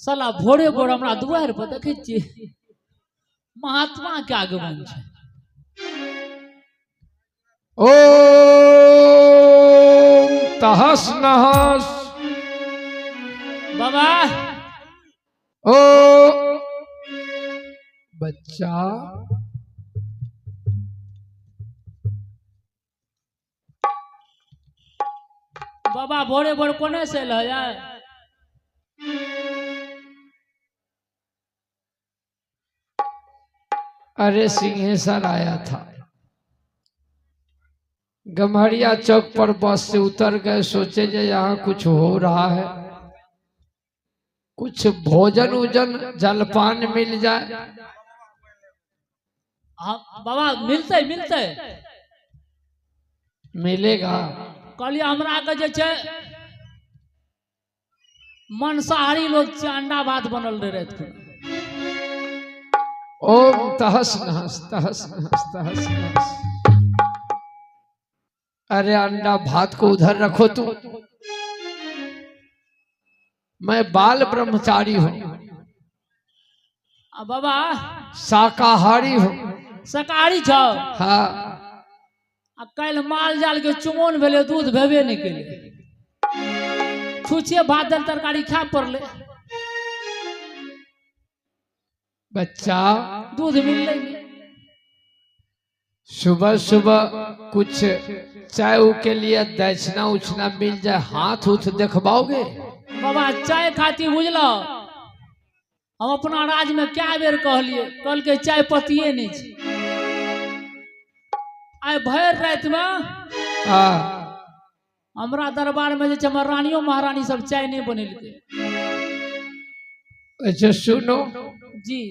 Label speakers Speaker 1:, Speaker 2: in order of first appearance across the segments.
Speaker 1: साला भोरे भोर हमरा दुआरि पर देखै छियै महात्मा के आगमन छै।
Speaker 2: ओम तहस नहस
Speaker 1: बाबा।
Speaker 2: ओ बच्चा,
Speaker 1: बाबा भोरे भोर कोने से एल है?
Speaker 2: अरे सिंहेश्वर आया था, गम्हरिया चौक पर बस से उतर गए, सोचे जे यहाँ कुछ हो रहा है, कुछ भोजन उजन जलपान मिल जाए।
Speaker 1: हाँ बाबा मिलते मिलते
Speaker 2: मिलेगा।
Speaker 1: कहलिए हमरा के जे छै मांसाहारी लोग छै, अंडा भात बनल रहे रात के।
Speaker 2: ओम तहस नहस तहस नहस तहस नहस। अरे अंडा भात को उधर रखो तुम, मैं बाल ब्रह्मचारी हूँ।
Speaker 1: आ बाबा
Speaker 2: शाकाहारी हूँ।
Speaker 1: शाकाहारी छौ?
Speaker 2: हाँ।
Speaker 1: आ काल्हि माल जाल के चुमौन भेलै, दूध भेबे नहि केलै, छुछे भात दालि तरकारी खाय पड़लै।
Speaker 2: बच्चा
Speaker 1: दूध मिललै नहि।
Speaker 2: सुबह सुबह कुछ चाय उ के लिए दक्षिणा उछना मिल जाए, हाथ उथ देखबाओगे?
Speaker 1: बाबा चाय खाती बुझलो, हम अपना राज में क्या बेर कहलिए, कहलकै चाय पतिए नहीं छै। आइ भरि राति में
Speaker 2: हाँ
Speaker 1: हमरा दरबार में जे छै हमर रानियो महारानी सब चाय नहीं बनेलकै।
Speaker 2: अच्छा सुनो
Speaker 1: जी,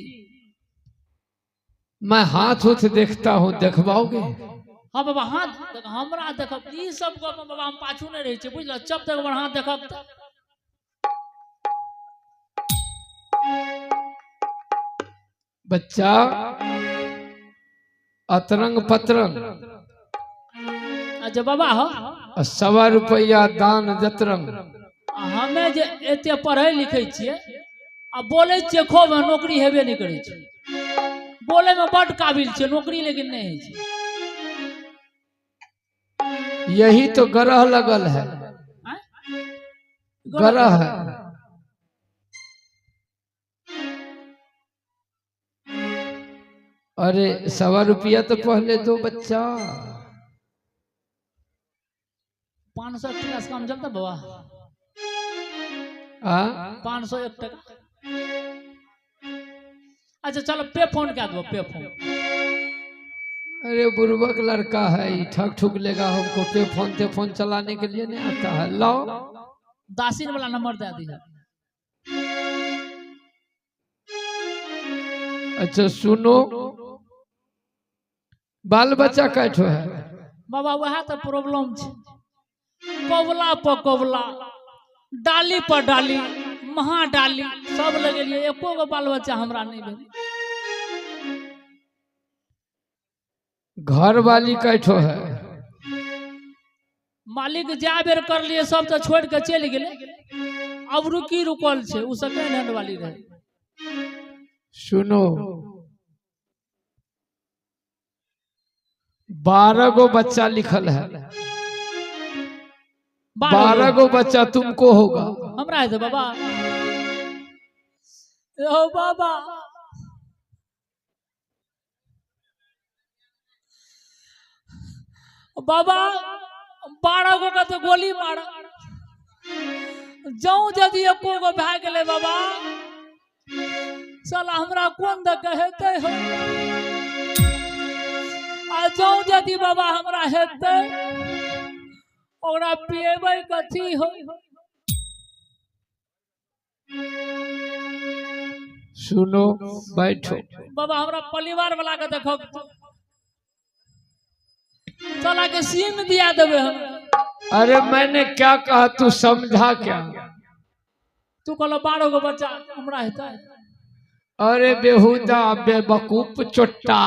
Speaker 2: मैं हाथ उथ देखता हूँ, देखबाओगे?
Speaker 1: हाँ बाबा हाथ हमरा देखब, ई सब गप में बाबा हम पाछू नहीं रहै छियै बुझल, चप तक हमर हाथ देखब तऽ।
Speaker 2: बच्चा अतरंग पतरंग।
Speaker 1: अच्छा बाबा हो।
Speaker 2: 1.25 रुपया दान जतरंग।
Speaker 1: हमे जे एते पढ़ै लिखै छियै आ बोलै छियै खूब, नौकरी हेबे नहि करै छै। बोलै में बड काबिल छियै, नौकरी लेकिन नहि होइ छै।
Speaker 2: यही तो ग्रह लगल है।
Speaker 1: आँय?
Speaker 2: ग्रह है। अरे 1.25 रुपया तो पहले दो बच्चा।
Speaker 1: 500 टका से काम चलता बाबा? 501 टका। अच्छा चलो पे फोन कर दो, पे फोन।
Speaker 2: अरे बुर्बक लड़का है, ठक ठुक लेगा हमको, पे फोन ते फोन चलाने के लिए नहीं आता है। लाओ
Speaker 1: दासिन वाला नंबर दे दिया।
Speaker 2: अच्छा सुनो, बाल बच्चा कैठो है?
Speaker 1: बाबा वह तो प्रॉब्लम छे, कबला पर कबला, डाली पर डाली, महा डाली सब लगेलिए, एको गो बाल बच्चा हमरा नहीं भेल।
Speaker 2: घर वाली कैठो है?
Speaker 1: मालिक जा बेर कर लिए सब तो छोड़ के चल गेले, अब रुकी रुकल छे, उ सेकेंड हैंड वाली रहे।
Speaker 2: सुनो, 12 गो बच्चा लिखल है, 12 गो बच्चा तुमको होगा।
Speaker 1: हमरा है बाबा। ओ बाबा बाबा 12 गो का तो गोली मार जाऊं, यदि एको गो भए गेलै बाबा, साला हमरा कोन the हेतै हो। आ जाऊं यदि बाबा हमरा हेतै, ओकरा पिएबै कथी हो?
Speaker 2: सुनो बैठो
Speaker 1: बाबा, हमरा परिवार वाला के देखो, साला के सीम दिया देबे हम।
Speaker 2: अरे मैंने क्या कहा तू समझा क्या?
Speaker 1: तू कहलो 12 गो बच्चा हमरा हेतै।
Speaker 2: अरे बेहुदा बेवकूफ चोट्टा,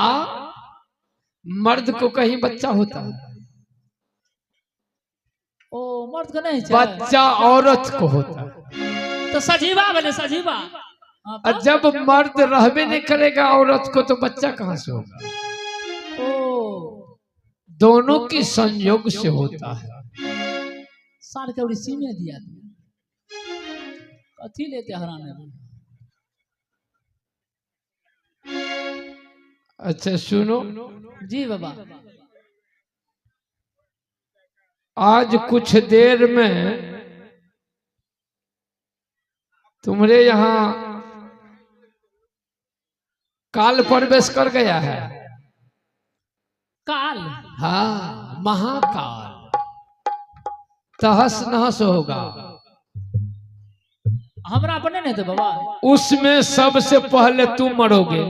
Speaker 2: मर्द को कहीं बच्चा होता है?
Speaker 1: ओ मर्द के नहीं छै।
Speaker 2: बच्चा औरत को होता है।
Speaker 1: तो सजीवा भेलै सजीवा। हाँ,
Speaker 2: और
Speaker 1: तब?
Speaker 2: जब मर्द रहबे नहीं करेगा औरत को तो बच्चा कहाँ से होगा?
Speaker 1: ओ
Speaker 2: दोनों की संयोग से होता है।
Speaker 1: सार के अउरी सीमे दिया दिया कथी लेते हराने।
Speaker 2: अच्छा सुनो।
Speaker 1: जी बाबा।
Speaker 2: आज कुछ देर में तुम्हारे यहाँ काल प्रवेश कर गया है।
Speaker 1: काल?
Speaker 2: हाँ, महाकाल तहस नहस होगा।
Speaker 1: हमरा पर नहीं हेतै बाबा?
Speaker 2: उसमें सबसे पहले तुम मरोगे।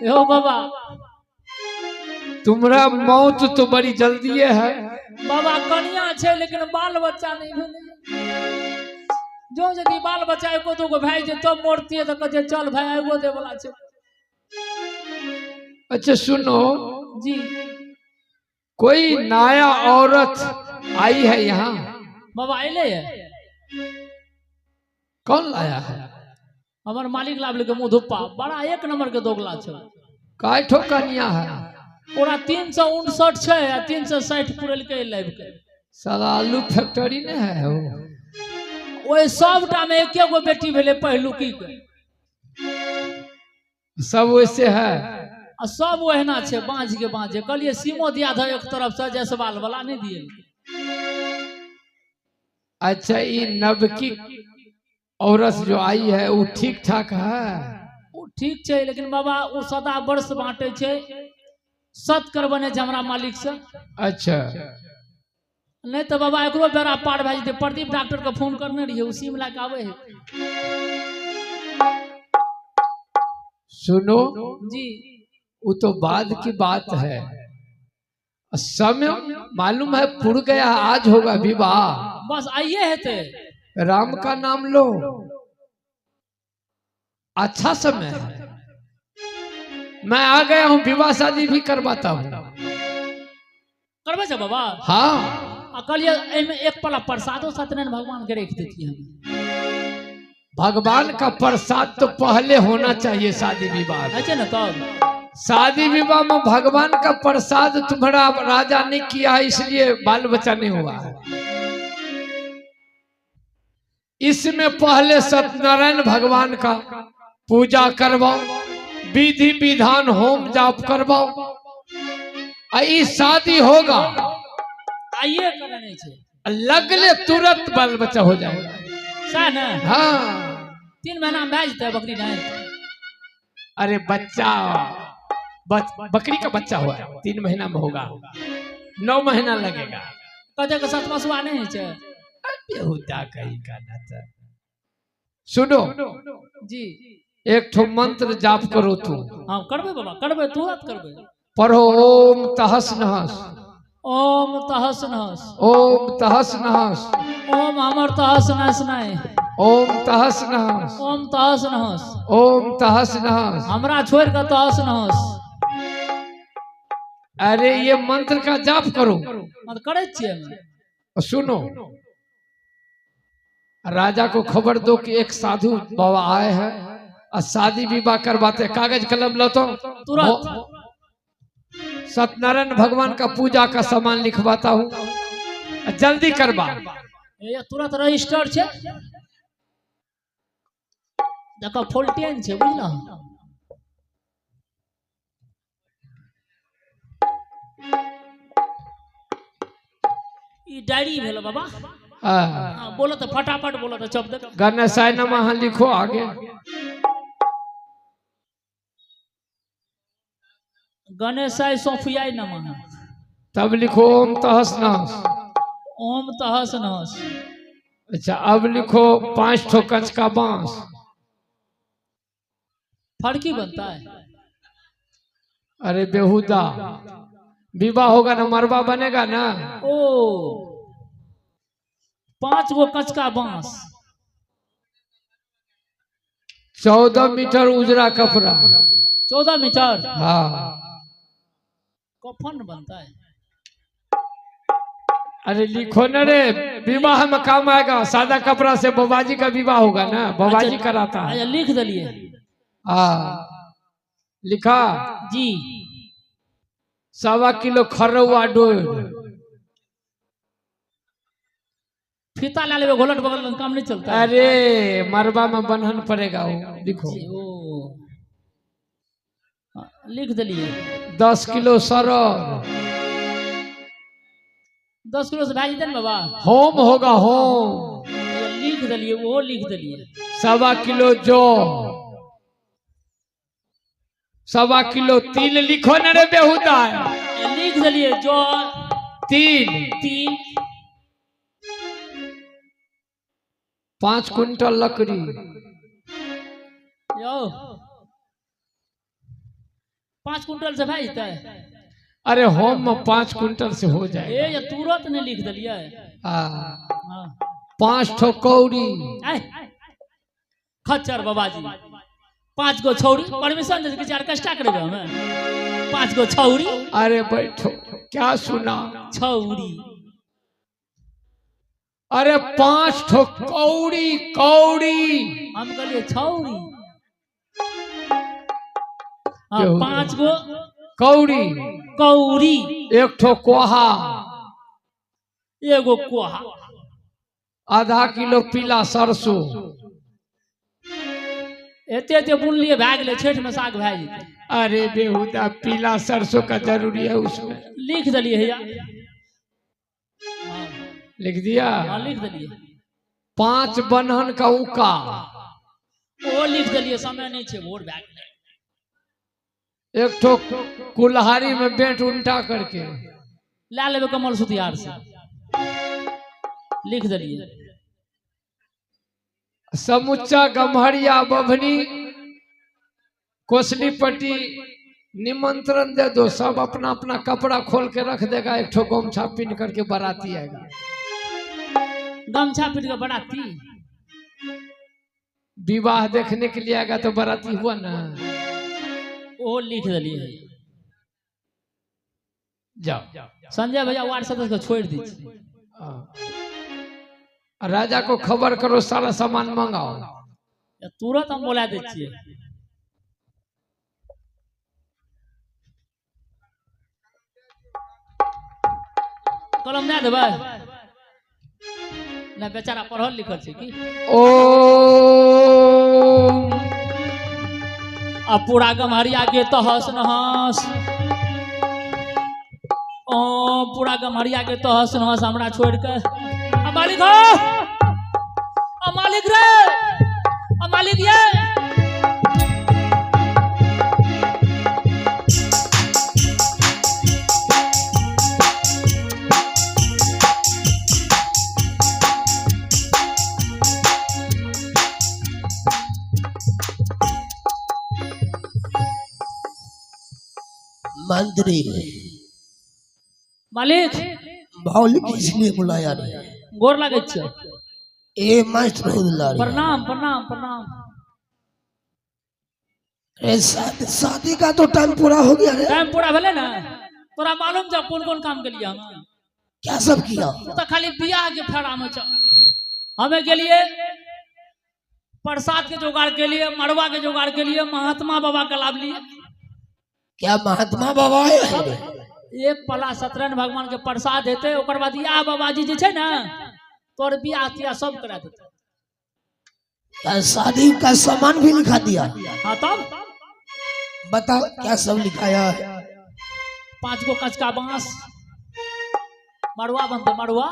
Speaker 1: यो बाबा।
Speaker 2: तुम्हारा मौत तो बड़ी जल्दी है।
Speaker 1: बाबा कनिया छै लेकिन बाल बच्चा नहीं भेलै। जो यदि बाल बच्चा एको दूगो भए जेतै तब मरतियै तऽ कहतियै चल भाय एगो दे वाला छै।
Speaker 2: अच्छा सुनो।
Speaker 1: जी।
Speaker 2: कोई नया औरत आई है यहाँ?
Speaker 1: बाबा अयलै ये।
Speaker 2: कौन लाया है?
Speaker 1: हमर मालिक लाबलकै मुँह धुप्पा, बड़ा एक नंबर के दोगला छै।
Speaker 2: काय ठो कनिया है?
Speaker 1: ओकरा 359 छै आ 360 पुरेलकै लाबि के।
Speaker 2: साला आलू फैक्ट्री नहीं है वो?
Speaker 1: ओहि सबटा मे एके गो बेटी भेलै पहिलुकी के।
Speaker 2: सब वैसे है?
Speaker 1: आ सब ओहिना छै, बाँझ के बाँझ। कहलियै सीमो दिया दह एक तरफ से जायसवाल वाला, नहीं दिए।
Speaker 2: अच्छा ये नवकी औरत जो आई है वो ठीक ठाक है?
Speaker 1: ओ ठीक छै लेकिन बाबा ओ सदा वर्ष बाँटै छै, सत करबने छै हमरा मालिक से।
Speaker 2: अच्छा।
Speaker 1: नहीं तऽ बाबा एकरो बेड़ा पार भए जेतै। प्रदीप डॉक्टर के फोन करने रहियै, ओ सीम लए कऽ आबै है।
Speaker 2: सुनो।
Speaker 1: जी।
Speaker 2: वो तो बाद की बात है, समय मालूम है पुर गया, आज होगा विवाह।
Speaker 1: बस आइए हेतै।
Speaker 2: राम का नाम लो, अच्छा समय है। मैं आ गया हूँ, विवाह शादी भी करवाता हूँ।
Speaker 1: करबै छै बाबा?
Speaker 2: हाँ।
Speaker 1: आ कहलियै एहिमे एक पला प्रसादो सत्यनारायण भगवान के राखि देतियै हम।
Speaker 2: भगवान का प्रसाद तो पहले होना चाहिए शादी विवाह में।
Speaker 1: होइ छै ने तब?
Speaker 2: शादी विवाह में भगवान का प्रसाद तुम्हारा राजा ने किया है, इसलिए बाल बच्चा नहीं हुआ है। इसमें पहले सत्यनारायण भगवान का पूजा करवाओ, विधि विधान होम जाप करवाओ, आ ई शादी होगा।
Speaker 1: आइए करने छै।
Speaker 2: लगले तुरंत बाल बच्चा हो जाएगा।
Speaker 1: सएह ने?
Speaker 2: हाँ।
Speaker 1: 3 महीना में भए जेतै बकरी नहि?
Speaker 2: अरे बच्चा बकरी का बच्चा हुआ है, 3 महीना में होगा, 9 महीना लगेगा।
Speaker 1: कते के सतमसुआ नहि होइ छै?
Speaker 2: बेहुदा कहीं का ना था। सुनो।
Speaker 1: जी।
Speaker 2: एक ठो मंत्र जाप करो तू।
Speaker 1: हाँ करबै बाबा, करबै, तुरंत करबै।
Speaker 2: पढ़ो ओम तहस नहस।
Speaker 1: ओम तहस नहस।
Speaker 2: ओम तहस नहस।
Speaker 1: ओम हमर तहस नहस नहि।
Speaker 2: ओम तहस नहस।
Speaker 1: ओम तहस नहस।
Speaker 2: ओम तहस नहस।
Speaker 1: हमरा छोड़ के तहस नहस।
Speaker 2: अरे ये मंत्र का जाप करो।
Speaker 1: हाँ, तऽ करै छियै हम।
Speaker 2: और सुनो, राजा को खबर दो कि एक साधु बाबा आए हैं और शादी विवाह करवाते हैं। कागज कलम लो तो।
Speaker 1: तुरंत।
Speaker 2: सत्यनारायण भगवान का पूजा का सामान लिखवाता हूँ, जल्दी करवा।
Speaker 1: ये तुरंत रजिस्टर छै, देखो फोल्टेन छै, बुझलह? ई डायरी भेल बाबा।
Speaker 2: हाँ।
Speaker 1: हाँ, बोलो तो फटाफट, बोलो तो शब्द।
Speaker 2: गणेशाय नमः लिखो आगे।
Speaker 1: गणेशाय सोफियाय नमः।
Speaker 2: तब लिखो ओम तहस नहस।
Speaker 1: ओम तहस नहस।
Speaker 2: अच्छा अब लिखो 5 ठो कंच का बांस।
Speaker 1: फड़की बनता है?
Speaker 2: अरे बेहुदा, विवाह होगा ना, मरबा बनेगा ना।
Speaker 1: ओ 5 गो कचका बांस।
Speaker 2: 14 मीटर उजरा कपड़ा।
Speaker 1: 14 मीटर?
Speaker 2: हाँ।
Speaker 1: कफन बनता है?
Speaker 2: अरे लिखो न रे, विवाह में काम आएगा। सादा कपड़ा से बबाजी का विवाह होगा ना, बबाजी कराता है।
Speaker 1: अच्छा लिख दिलिए।
Speaker 2: हाँ लिखा
Speaker 1: जी।
Speaker 2: 1.25 किलो खरौआ डोर।
Speaker 1: फीता ला लेबे, घोलट बगल में काम नहीं चलता।
Speaker 2: अरे मरबा में बन्हन पड़ेगा वो, लिखो।
Speaker 1: जी, ओ हाँ, लिख दिलिए।
Speaker 2: 10 किलो सरर।
Speaker 1: 10 किलो से भए जेतै ने बाबा?
Speaker 2: होम होगा, होम।
Speaker 1: ये लिख दिलिए, वो लिख दिलिए।
Speaker 2: 1.25 किलो जौ, 1.25 किलो तिल। लिखो न रे बेहुदा।
Speaker 1: ये लिख दिलिए, जौ
Speaker 2: तिल
Speaker 1: 3।
Speaker 2: 5 कुंटल लकड़ी।
Speaker 1: यो 5 कुंटल से भए जेतै?
Speaker 2: अरे होम में 5 कुंटल से हो
Speaker 1: ए
Speaker 2: जाएगा।
Speaker 1: ये तुरंत नहीं लिख दिलिए।
Speaker 2: हाँ।
Speaker 1: हाँ।
Speaker 2: 5 ठो कौड़ी।
Speaker 1: आय, खच्चर बाबाजी, 5 गो छौरी परमिशन दे के ऑर्केस्ट्रा करेबे हमें। 5 गो छौरी।
Speaker 2: अरे बैठो, क्या सुना?
Speaker 1: छौरी।
Speaker 2: अरे 5 ठो कौड़ी, कौड़ी।
Speaker 1: हम कहलिए छौरी। हाँ,
Speaker 2: केहू
Speaker 1: 5 गो
Speaker 2: कौड़ी,
Speaker 1: कौड़ी।
Speaker 2: 1 ठो कोहा।
Speaker 1: एगो कोहा।
Speaker 2: आधा किलो पीला सरसों।
Speaker 1: एते एते बुनलिए भए गेलै, छठि में साग भए जेतै।
Speaker 2: अरे बेहुदा, पीला सरसों का जरूरी है उसमें।
Speaker 1: लिख दिलिए भैया। हाँ,
Speaker 2: लिख दिया?
Speaker 1: हाँ लिख दिलिए।
Speaker 2: 5 बन्हन का उका।
Speaker 1: ओ लिख दिलिए, समय नहीं छै, भोर भए गेलै।
Speaker 2: 1 ठो कुल्हाड़ी में बेंट उल्टा करके
Speaker 1: ला लेबै कमल सुतिहार से। लिख दिलिए।
Speaker 2: समुच्चा गम्हरिया बभनी कोसली पट्टी निमंत्रण दे दो, सब अपना अपना कपड़ा खोल के रख देगा, 1 ठो गमछा पिन करके बाराती आएगा।
Speaker 1: गमछा पीट के बराती?
Speaker 2: विवाह देखने के लिए आएगा तो बाराती हुआ ना।
Speaker 1: ओ लिख दिलिए।
Speaker 2: जाओ।
Speaker 1: संजय भैया वार्ड सदस्य के छोड़ दी छी।
Speaker 2: हाँ। राजा को खबर करो, सारा सामान मंगाओ।
Speaker 1: तुरंत हम बोला दै छियै। कलम दए देबै ना, बेचारा पढ़ल लिखल छै की।
Speaker 2: ओम।
Speaker 1: आ पूरा गम्हरिया के तहस नहस, ओ पूरा गम्हरिया के तहस नहस हमरा छोड़ के। आ मालिक हो, आ मालिक रे, आ मालिक ये।
Speaker 3: मंत्री।
Speaker 1: मालिक।
Speaker 3: मौलिक इसलिए बुलाया रे।
Speaker 1: गोर लागै छै।
Speaker 3: ए मास्टर दुलारी।
Speaker 1: प्रणाम प्रणाम प्रणाम।
Speaker 3: अरे शादी का तो टाइम पूरा हो गया रे।
Speaker 1: टाइम पूरा भेलै ने? तोरा मालूम छौ कोन कोन काम केलियै हम?
Speaker 3: क्या सब किया?
Speaker 1: तू तऽ खाली बियाह के फेरा में छ। हमें गेलिए प्रसाद के जोगाड़ के लिए, मड़वा के जोगाड़ के लिए, महात्मा बाबा के लाभ लिए।
Speaker 3: क्या महात्मा बाबा आए हैं रे?
Speaker 1: एक पला सत्यनारायण भगवान के प्रसाद हेतै, ओकर बाद इएह बाबाजी जे छै ने तोर बियाह तियाह सब करा देतै।
Speaker 3: क्या शादी का सामान भी लिखा दिया?
Speaker 1: हाँ तब।
Speaker 3: बताओ क्या सब लिखाया है?
Speaker 1: 5 गो कचका बांस, मड़ुआ बनते मड़ुआ।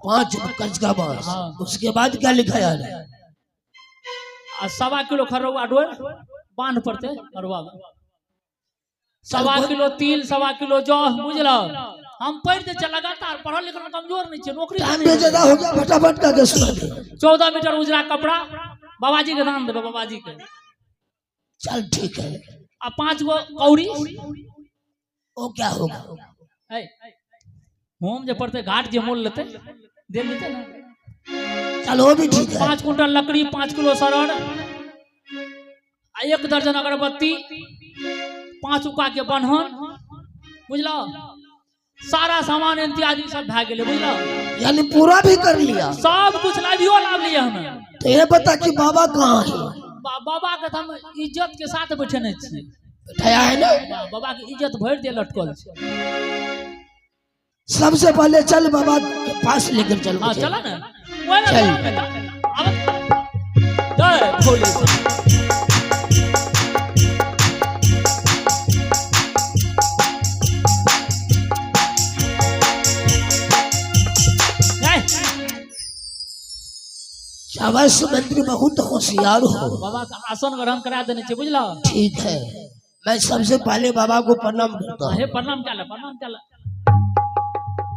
Speaker 3: 5 कचका बांस।
Speaker 1: हाँ।
Speaker 3: उसके बाद क्या लिखाया है?
Speaker 1: आ 1.25 किलो खरौआ डोर बांध पड़ते मड़ुआ में। 1.25 किलो तिल, 1.25 किलो जौ, बुझल? हम पढ़ि दै छियै लगातार, पढ़ल लिखल कमजोर नहीं छियै, नौकरी
Speaker 3: टाइम भी ज्यादा हो गया, फटाफट करके सुना दे।
Speaker 1: 14 मीटर उजरा कपड़ा बाबाजी के दान देबै, बाबाजी के।
Speaker 3: चल ठीक है।
Speaker 1: आ 5 गो कौड़ी।
Speaker 3: वो क्या होगा?
Speaker 1: है होम जे पड़ते, घाट जे मोल लेते देल जेतै ने।
Speaker 3: चल वो भी ठीक है।
Speaker 1: 5 कुंटल लकड़ी, 5 किलो सरड़, आ 1 दर्जन अगरबत्ती, 5 उका के बन्हन, बुझल? सारा सामान इत्यादि सब भए गेलै, बुझलौ?
Speaker 3: यानी पूरा भी कर लिया?
Speaker 1: सब कुछ लाबियो लाब लियै हमे।
Speaker 3: तो ये बता कि बाबा कहाँ है?
Speaker 1: बाबा के तऽ हम इज्जत के साथ बैठेने छियै।
Speaker 3: बैठाया है ना?
Speaker 1: बाबा के इज्जत भरि दे लटकल छै।
Speaker 3: सबसे पहले चल, बाबा के पास लेकर चल
Speaker 1: हाँ।
Speaker 3: मुझे।
Speaker 1: चला ना, ओहि
Speaker 3: चल।
Speaker 1: में आब जय भोले। जय।
Speaker 3: शाबाश मंत्री, बहुत होशियार हो।
Speaker 1: बाबा के आसन ग्रहण करा देने छै, बुझलौ?
Speaker 3: ठीक है, मैं सबसे पहले बाबा को प्रणाम करता
Speaker 1: हे
Speaker 3: हूँ।
Speaker 1: प्रणाम चल, प्रणाम चल।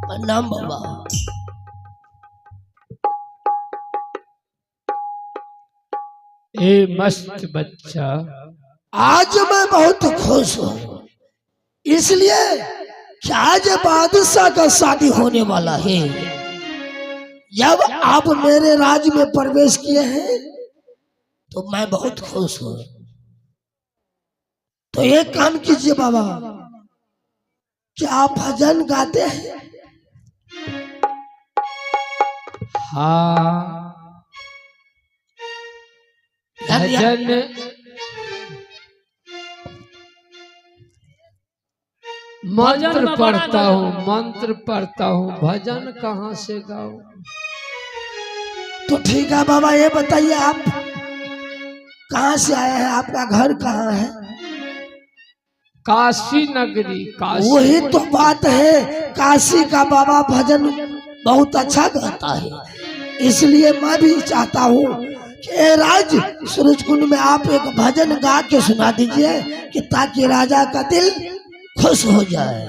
Speaker 3: प्रणाम बाबा।
Speaker 2: ए मस्त बच्चा।
Speaker 3: आज मैं बहुत खुश हूँ, इसलिए कि आज बादशाह का शादी होने वाला है। जब आप मेरे राज्य में प्रवेश किए हैं तो मैं बहुत खुश हूँ। तो एक काम कीजिए बाबा, क्या आप भजन गाते हैं?
Speaker 2: हाँ। भजन
Speaker 1: भजन
Speaker 2: मंत्र
Speaker 1: में बड़ा
Speaker 2: पढ़ता
Speaker 1: गजब।
Speaker 2: हूँ, मंत्र पढ़ता हूँ, भजन कहाँ से गाऊँ?
Speaker 3: तो ठीक है बाबा, ये बताइए आप कहाँ से आए हैं? आपका घर कहाँ है?
Speaker 2: काशी नगरी, काशी।
Speaker 3: वही तो बात है, काशी का बाबा भजन बहुत अच्छा गाता है। इसलिए मैं भी चाहता हूँ कि ए राज सूरज कुंड में आप एक भजन गा के सुना दीजिए कि ताकि राजा का दिल खुश हो जाए।